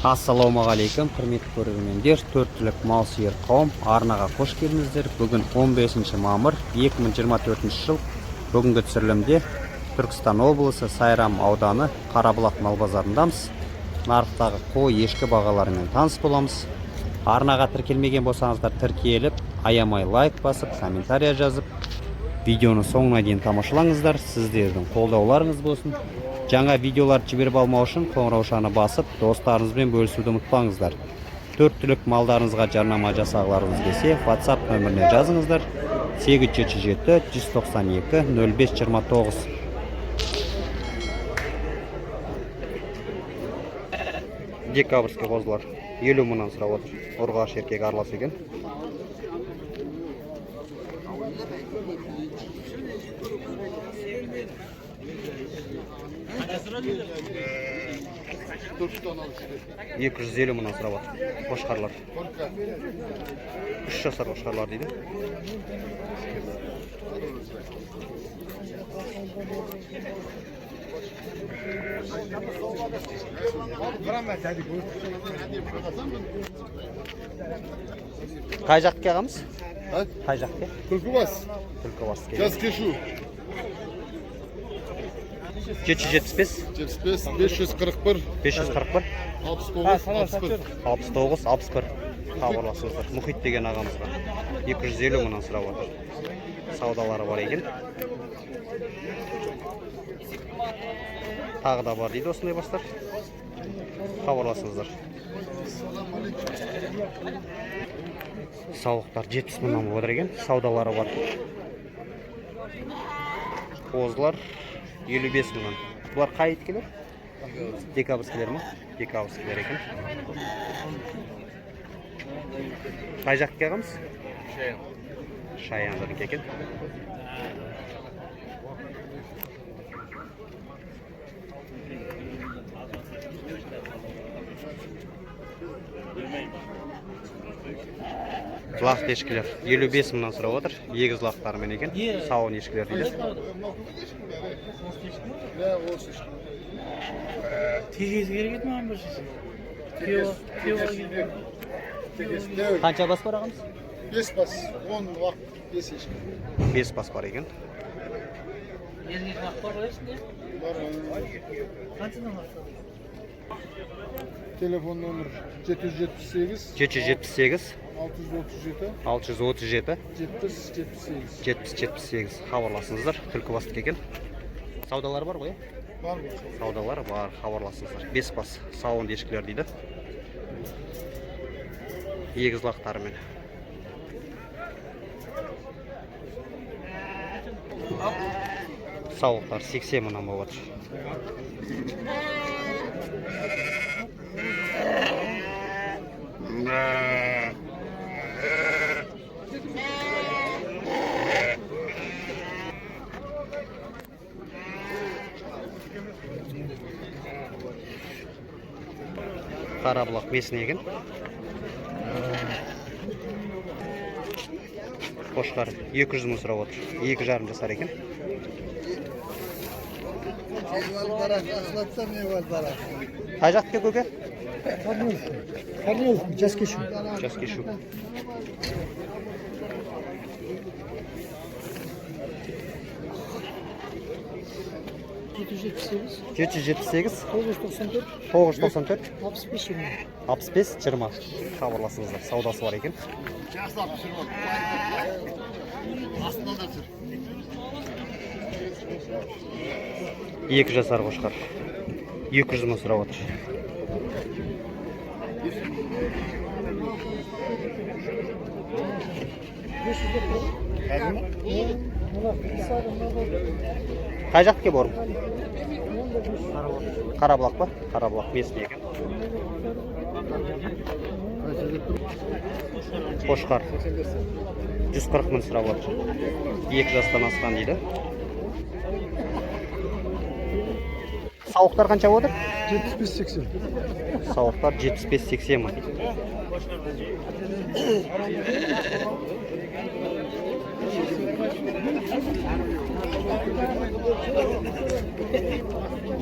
Ассалаумағалейкум, құрметті көрермендер, төрт түлік мал сүйер қауым, арнаға қош келдіңіздер. Бүгін 15 мамыр 2024 жыл. Бүгінгі түсірілімде Түркістан облысы Сайрам ауданы Қарабұлақ мал базарындамыз. Нарықтағы қой, ешкі бағаларымен таныс боламыз. Арнаға тіркелмеген болсаңыздар, тіркеліп, аямай лайк басып, комментария жазып, видеоны соңына дейін тамашалаңыздар. Сіздердің қолдауларыңыз болсын. Жаңа видеоларды жіберіп алмау үшін қоңыраушаны басып, достарыңызбен бөлісуді ұмытпаңыздар. Төрт түлік малдарыңызға жарнама жасағыларыңыз келсе, WhatsApp нөміріне жазыңыздар: 877 192 05 29. Декабрьский қозылар 50 мыңнан сұрап отыр. Ұрғашы, еркек аралас екен. 250 мыңнан сұрап отыр қошқарлар. 3 жасар қошқарлар дейді. Қай жақтікі, ағамыз? Қай жақтікі? Түлкібас, Түлкібас. Жас кешу. 775. 75, 541, 541. 69, 61. 69 61. Хабарласыңыздар Мұхит деген ағамызға. 250 мыңнан сұрап отыр, саудалары бар екен. Тағы да бар дейді осындай бастар, хабарласыңыздар. Саулықтар 70 мыңнан болып отыр екен, саудалары бар. Қозылар 55 мыңнан. Бұлар қай еткілер? Декабрьскілер ма? Декабрьскілер екен. Қай жақтікі, ағамыз? Шаяндікі екен. Лақты ешкілер 55 мыңнан сұрап отыр, егіз лақтарымен екен. Сауын ешкілер дейді. Тегесі керек еді маған бір. Қанша бас бар, ағамыз? 5 бас, 10 лақ, 5 ешкі. Бес бас бар екен. Елге лақ бар ғой ішінде. Бар. Қаншадан бар? Телефон номер 778, 778. 637, 637. 70, 78. 70 78. Хабарласыңыздар. Түлкібастікі екен. Саудалары бар ғой, иә? Бар ма? Саудалары бар, хабарласыңыздар. Бес бас сауын ешкілер дейді, егіз лақтарымен. Саулықтар 80 мыңнан болып жатыр. Қарабұлақ местный екен. Қошқар 200 мың сұрап отыр, 2,5 жасар екен. Қай жақтікі, көке? Корнилов, жас кешу. Жас кешу. 778, 778. 994, 994. 65, 20. 65 20. Хабарласыңыздар, саудасы бар екен. Жақсылап түсіріп ал. Астынан да түсір. 2 жасар қошқар 200 мың сұрап отыр. Қай жақтікі, бауырым? Қарабұлақ па? Қарабұлақ местный екен. Қошқар 140 мың сұрап отыр, 2 жастан асқан дейді. Сауықтар қанша отыр? 75, 80. Сауықтар 75-80 мың.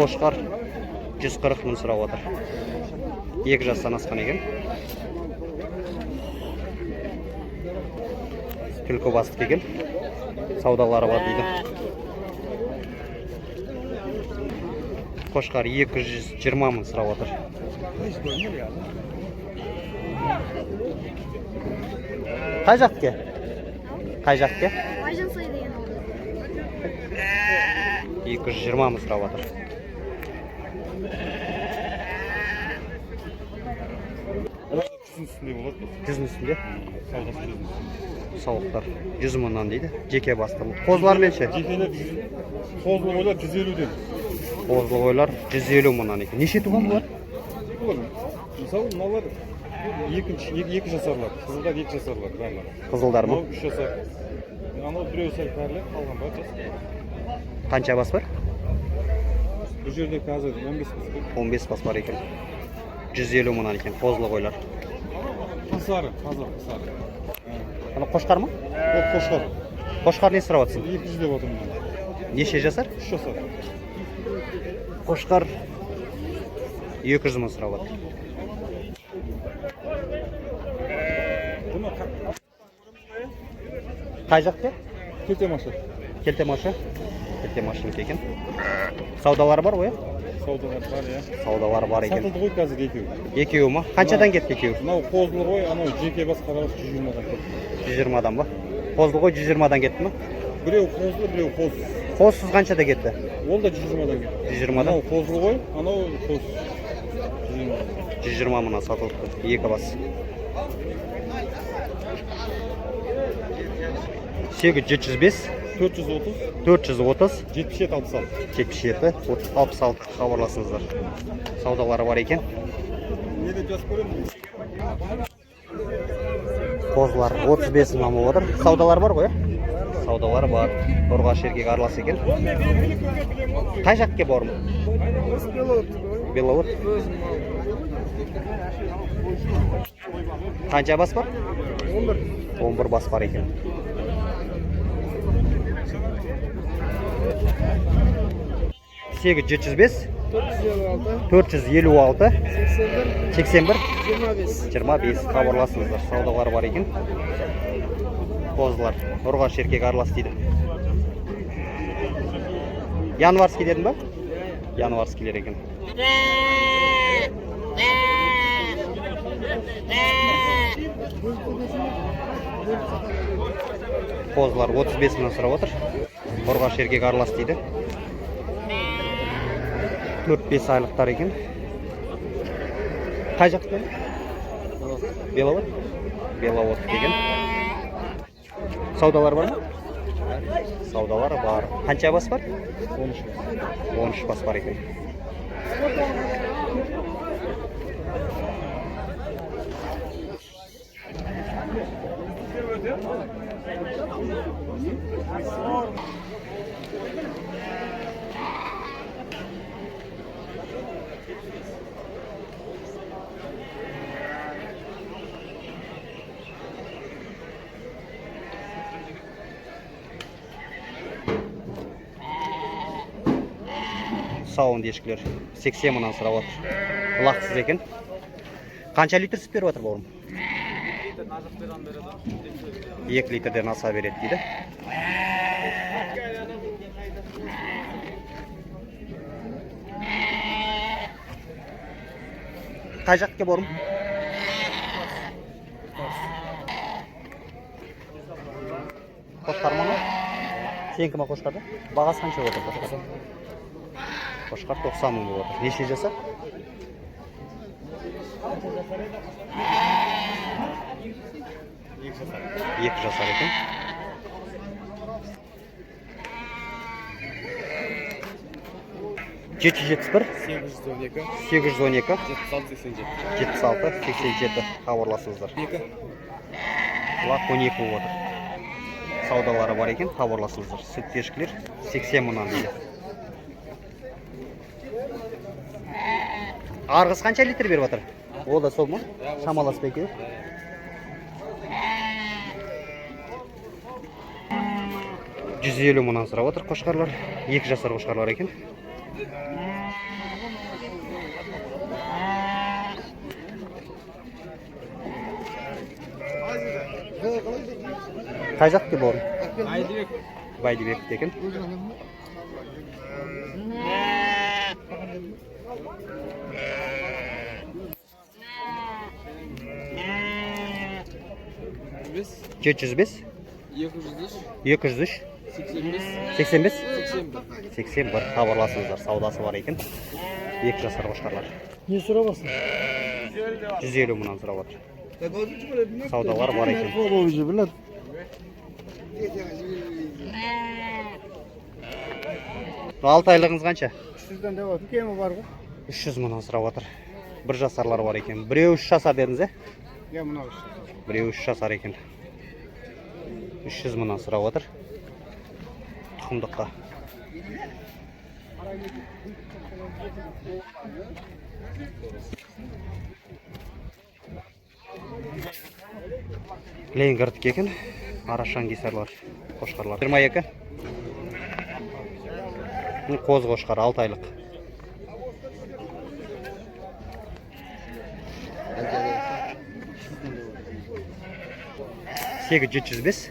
Қошқар 140 мың сұрап отыр. 2 жастан асқан екен. Түлкі бастық екен. Саудалары бар дейді. Қошқар 220 мың сұрап отыр. Қай жақтікі? Қай жақтікі? Байжансай деген ауыл. 220 мың сұрап отыр. Жүздің үстінде болады. Жүздің үстінде? Саудасы жүздің үстінде. Сауықтар 100 мыңнан дейді. Жеке басты. Қозылармен ше? Жекелер қозылы қойлар 150-ден. Қозылы қойлар 150 мыңнан екен. Неше туған бұлар? Бұлар, мысалы, мыналар екі жасарлар. Қызылдар екі жасарлар барлығы. Қызылдар ма? Мынау 3 жасар. Анау біреу сәл кәрілеу, қалған бәрі жас. Қанша бас бар? Бұл жерде қазір 15 бас бар. 15 бас бар екен. 150 мыңнан екен қозылы қойлар. Қасары, қазір қасары. Ана қошқар ма? Ол қошқар. Қошқар не сұрап жатсың? 200 деп отырмын мен. Неше жасар? 3 жасар. Қошқар 200 мың сұрап жатыр. Бұны Қай жақта? Келтемашы. Келтемашы. Келтемашынікі екен. Саудалары бар ғой, иә? Саудалар бар, иә. Саудалары бар екен. Сатылды ғой қазір екеуі. Екеуі ма? Қаншадан кетті екеуі? Мынау қозылы ғой, анау жеке бас қарабас 120-дан кетті. 120-дан ба? Қозылы ғой 120-дан кетті ма? Біреу қозылы, біреу қозсыз. Қозсыз қаншада кетті? Ол да 120-дан кетті. 120-дан? Мынау қозылы ғой, анау қозсыз. 120-дан. 120 мыңнан сатылыпты. Екі бас. 8 705 430 430 77 66. 77 66 хабарласыңыздар. Саудалары бар екен. Не деп жазып көремін? Қозылар 35 мың болып отыр. Саудалар бар ғой, иә? Саудалар бар. Ұрғашы еркек аралас екен. Қай жаққа бауырым? Беловод. Қанша бас бар? 11. 11 бас бар екен. 8 705 456 456 81 81 25. 25 хабарласыңыздар. Саудалар бар екен. Қозылар ұрғашы еркек аралас дейді. Январский дедің ба? Январскийлер екен. Қозылар 35 мыңнан сұрап отыр. Ұрғашы еркек аралас дейді. 4-5 айлықтар екен. Қай жақтан? Беловод? Беловод деген. Саудалар бар ма? Саудалар бар. Қанша бас бар? 13 бас. 13 бас бар екен. Сауын ешкілер 80 мыңнан сұрап отыр. Лақсыз екен. Қанша литр сүт беріп жатыр бауырым? 2 литрден аса береді дейді. Қай жаққа бауырым? Қошқар ма? Сенікі ма қошқар да? Бағасы қанша болып отыр қошқар? Қошқар 90 мың болып отыр. Неше жасар? 2 жасар екен. 771 812 812 76 87. 76 87 хабарласыңыздар. 2. Лақ 12 болып отыр. Саудалары бар екен, хабарласыңыздар. Сүт ешкілер 80 мыңнан дейді. Арғысы қанша литр беріп жатыр? Ол да сол ма? Шамалас па екеуі? 150 мыңнан сұрап отыр қошқарлар. 2 жасар қошқарлар екен. Қай жақ деп бауырым? Бәйдібек. Бәйдібек екен. 705 203 85 81 хабарласыңыздар, саудасы бар екен. 2 жасар қошқарлар. Не сұрап алсың? 150 мыңнан сұрап отыр. Саудалар бар екен. 6 айлығыңыз қанша? 300-ден деп отыр. Кемі бар ғой. 300 мыңнан сұрап отыр. 1 жасарлар бар екен. Біреу 3 жасар дедіңіз, е? Я мынау үш. Біреу 3 жасар екен. 300 мыңнан сұрап отыр. Тұқымдыққа. Ленинградтікі екен. Арашан кесарлар, қошқарлар. 22. Қоз қошқар, 6 айлық. 8 705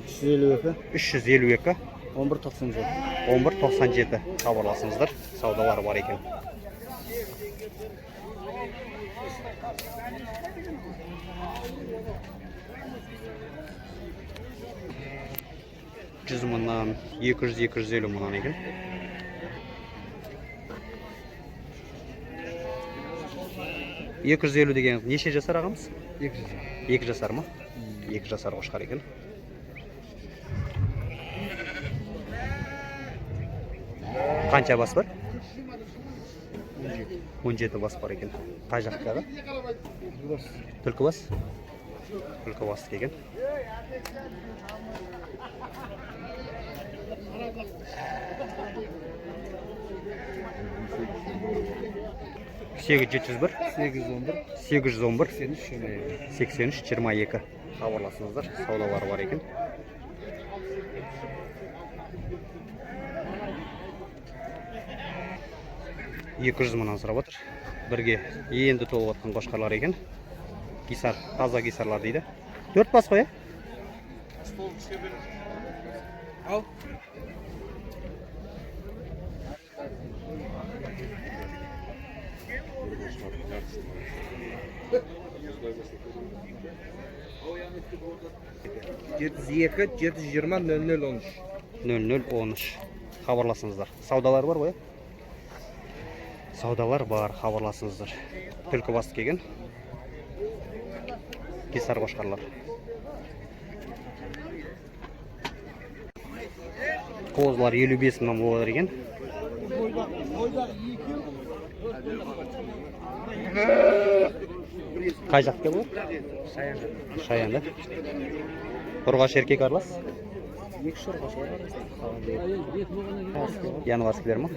352 352 11 97. 11 97 хабарласыңыздар, саудалары бар екен. 100 мыңнан, 200, 250 мыңнан екен. 250 деген неше жасар ағамыз? 2 жасар. 2 жасар ма? 2 жасар қошқар екен. Қанша бас бар? 17 бас бар екен. Қай жақтағы? Түлкібас? Түлкібастікі екен. 8 701 811 811 83 22. 83 22 хабарласыңыздар, саудалары бар екен. 200 мыңнан сұрап отыр. Бірге енді толып жатқан қошқарлар екен. Гисар, таза гисарлар дейді. 4 бас қой, е? Ал. 702 720 00 13. 00 13 хабарласыңыздар. Саудалар бар ғой, е? Саудалар бар, хабарласыңыздар. Түлкібасты келген. Гисар қошқарлар. Қозылар 55 мыңнан болады екен. Қай жақтікі бұл? Шаян да. Ұрғашы еркек аралас? Январскілер ма?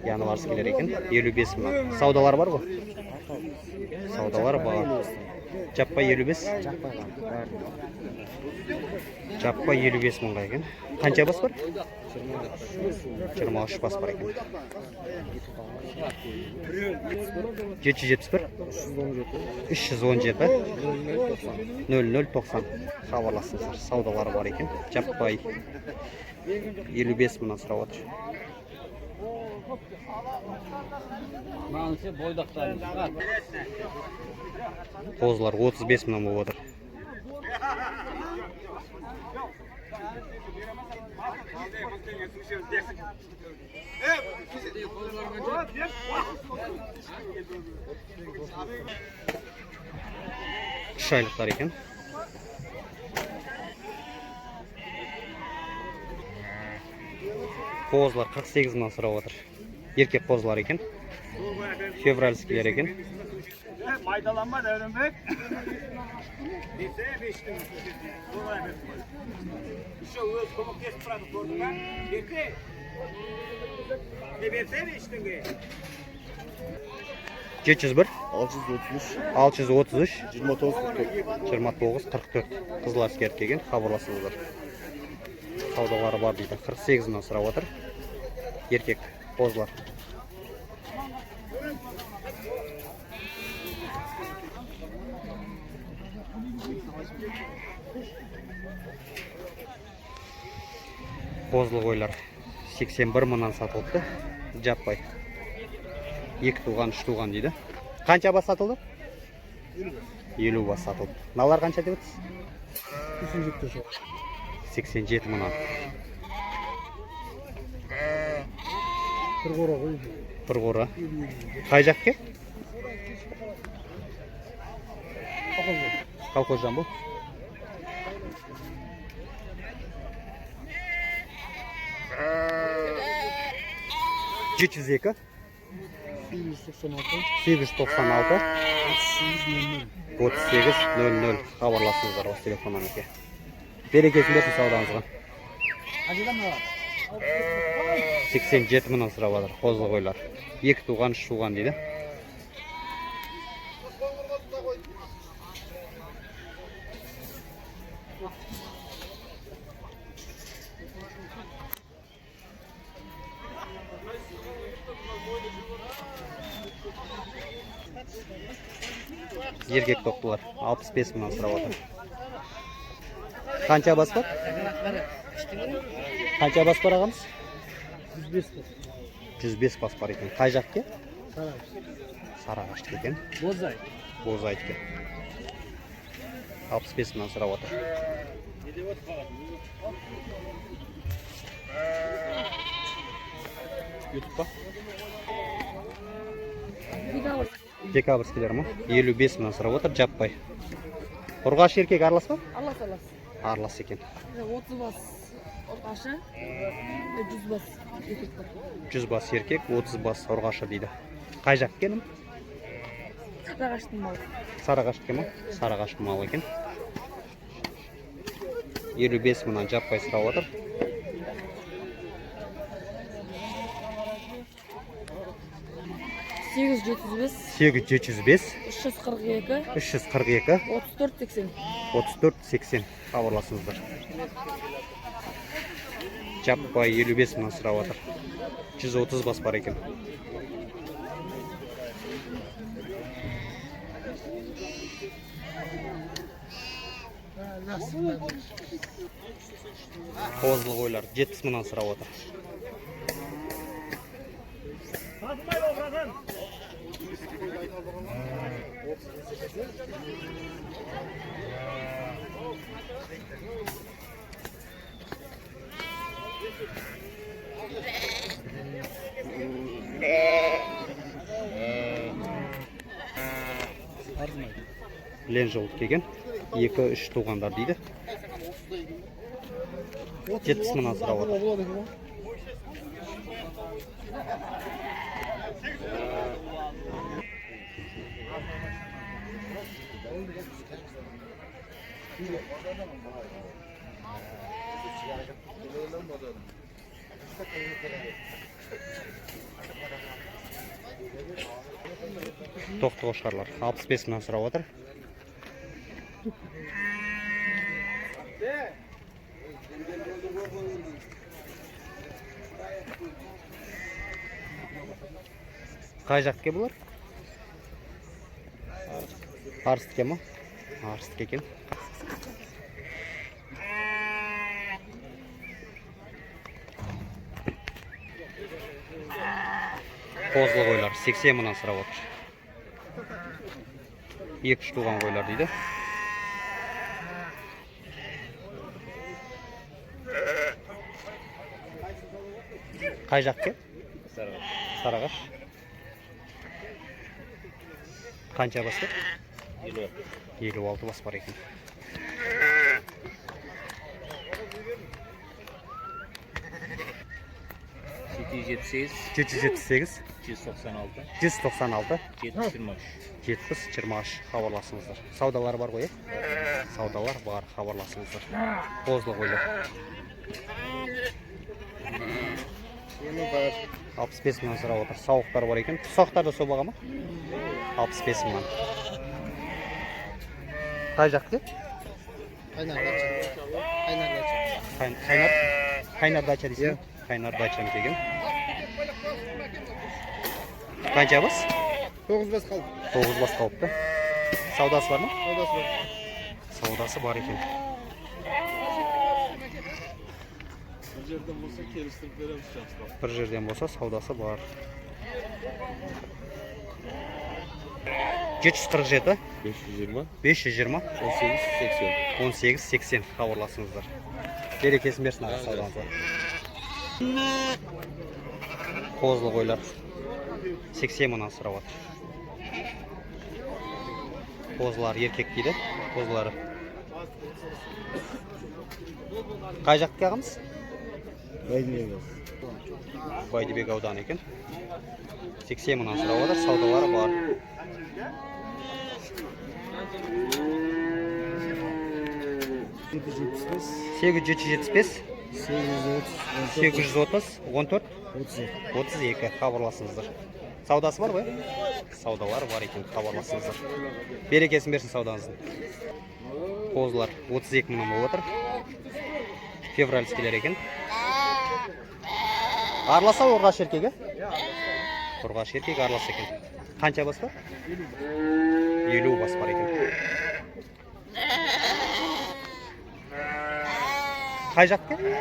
Январскілер екен. 55 мың. Саудалар бар ғой? Саудалар бар. Жаппай 55? Жаппай 55 мыңға екен. Қанша бас бар? 23 бас бар екен. 771 317 00 90 хабарласыңыздар. Саудалары бар екен. Жаппай 55 мыңнан сұрап отыр. Қозылар 35 мыңнан болып отыр. 3 айлықтар екен. Қозылар 48 мыңнан сұрап отыр. Еркек қозылар екен. Февральскілер екен. Maydalanma Devrimбек. Dese beşte. Еще өз көмектесіп тұрады, көрдің ба? Берсе. Не берсе 5 теңге. 701 633 633 29 44. 29 44 Қызыл әскер келген, хабарласыңыздар. Саудалары бар дейді. 48 мыңнан сұрап отыр. Еркек қозылар. Қозылы қойлар 81 мыңнан сатылыпты. Жаппай. 2 туған, 3 туған дейді. Қанша бас сатылды? 50 бас сатылды. Мыналар қанша деп отырсыз? 87 мыңнан. Бір қора ғой. Бір қора. Қай жақке? Колхоз Жамбыл. 702 896 896 38 00. 38 00 хабарласыңыздар осы телефон номерге. Берекесін берсін саудаңызға. 87 мыңнан сұрап жатыр қозы қойлар. 2 туған, 3 туған дейді. Еркек тоқтылар 65 мыңнан сұрап жатыр. Қанша бас бар? Қанша бас бар ағамыз? 105 бас. 105 бас бар екен. Қай жақке? Сарыағаш. Сарыағаштікі екен. Бозай. Бозайдікі. 65 мыңнан сұрап отыр. Ютуб па? Декабрьскілер ма? 55 мыңнан сұрап отыр, жаппай. Ұрғашы еркек аралас па? Аралас, аралас. Аралас екен. 30 бас ұрғашы, 100 бас еркек бар. 100 бас еркек, 30 бас ұрғашы дейді. Қай жақ екен? Сарыағаштың малы. Сарыағаштікі ма? Сарыағаштың малы екен. 55 мыңнан жаппай сұрап отыр. 875 875 342 342 34 80. 34 80 хабарласыңыздар. Жаппай 55 мыңнан сұрап отыр. 130 бас бар екен. Қозылы қойлар 70 мыңнан сұрап отыр. Лен жолды келген. 2-3 туғандар дейді. 70 мыңнан сұрап отыр. Тоқты қошқарлар 65 мыңнан сұрап отыр. Қай жақтікі бұлар? Арыстікі ма? Арыстікі екен. Қозылы қойлар 80 мыңнан сұрап отыр. 2-3 туған қойлар дейді. Қай жақтікі? Сарыағаш. Қанша бас бар? 56 бас бар екен. 778 778 196 196 70 23. 70 23 хабарласыңыздар. Саудалар бар ғой, е? Саудалар бар, хабарласыңыздар. Қозылы қойлар. 65 мыңнан сұрап отыр. Сауықтар бар екен. Сауықтар да сол баға ма? 65 мыңнан. Қай жақтікі? Қайнар дача. Қайнар дача. Қайнар? Қайнар дача дейсің бе? Қайнар дачанікі екен. Қанша бас? 9 бас қалды. 9 бас қалыпты. Саудасы бар ма? Саудасы бар. Саудасы бар екен. жерден болса келістіріп береміз жақсылап. Бір жерден болса саудасы бар. 747 520 520 18 80. 18 80 хабарласыңыздар. Берекесін берсін аға саудаңызға. Қозылы қойлар 80 мыңнан сұрап жатыр. Қозылар еркек дейді, қозылары. Қай жақтікі ағамыз? Бәйдібек ауданы екен. 80 мыңнан сұрап жатыр, саудалары бар. 875 830 14 32 хабарласыңыздар. Саудасы бар ғой? Саудалары бар екен, хабарласыңыздар. Берекесін берсін саудаңыздың. Қозылар 32 мыңнан болып отыр. Февральскийлер екен. Араласа ұрғашы еркегі? Ұрғашы еркек аралас екен. Қанша бас бар? 50 бас бар екен. Қай жақтікі?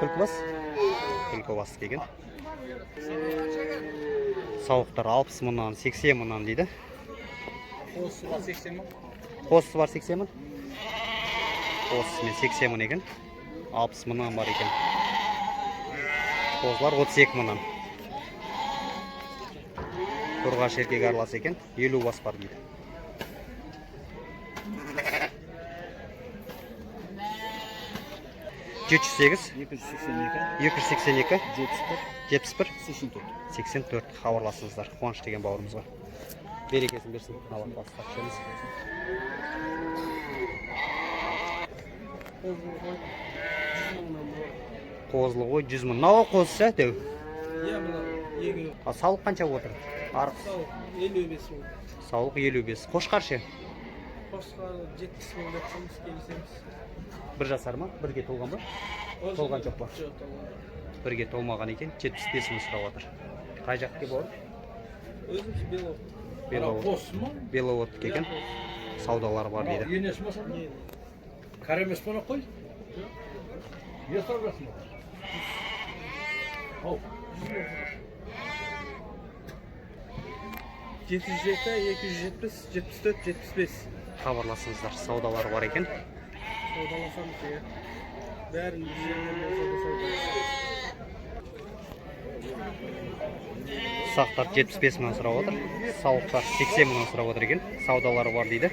Түлкібас. Түлкібас деген. Сауықтар 60 мыңнан, 80 мыңнан дейді. Қозысы бар 80 мың. Қозысы бар 80 мың. Қозысымен 80 мың екен. 60 мыңнан бар екен. Қозылар 32 мыңнан. Ұрғашы еркек аралас екен. 50 бас бар дейді. 708 282 282 71 71 84. 84 хабарласыңыздар Қуаныш деген бауырымызға. Берекесін берсін. Алла басқа ішеміз. Қозылы ғой 100 мың. Мынау қозысы дәу. Иә, мына екі. А салық қанша отыр? Арық. Сауық 55 мың. Сауық 55. Қошқар ше? Қошқар 70 мың деп тұрмыз, келісеміз. Бір жасар ма? Бірге толған ба? Толған жоқ па? Жоқ, толған. Бірге толмаған екен. 75 мың сұрап отыр. Қай жақтікі бауыр? Өзіміз Белов. Беловод. Беловодтікі екен. Саудалары бар дейді. Енесі ма сонда? Кәрі емес па қой? Не сұрап жатсың? Ау. 707 270 74 75. Хабарласыңыздар, саудалары бар екен. Саудаласамыз, иә. Бәрін бір жерден болса да саудаласамыз. Ұсақтар 75 мыңнан сұрап отыр. Сауықтар 80 мыңнан сұрап отыр екен. Саудалары бар дейді.